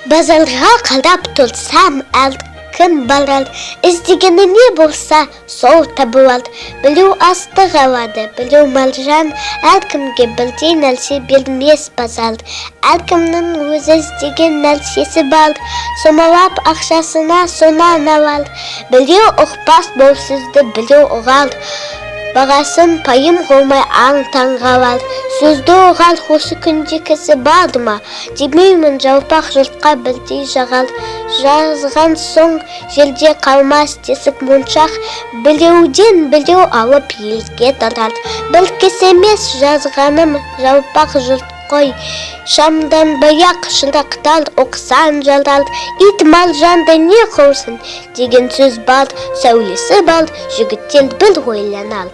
Базарға қарап тұрсам, әркім барар, іздегені не болса, сол табылар. Біреу астық алады, біреу маржан, әркімге бірдей нәрсе бермес базар. Әркімнің өзі іздеген нәрсесі бар, сомалап ақшасына сонан алар. Біреу ұқпас бұл сөзді, біреу ұғар, бағасын пайым қылмай аң-таң қалар. Сөзді ұғар осы күнде кісі бар ма? Демеймін, жалпақ жұртқа бірдей жағар. Жазған соң жерде қалмас тесік моншақ, біреуден біреу алып елге тарар. Бір кісі емес жазғаным, жалпақ жұрт қой. Шамданбай-ақ шырақтар оқысан жарар. Ит маржанды не қылсын деген сөз бар, сәулесі бар, жігіттер бір ойланар.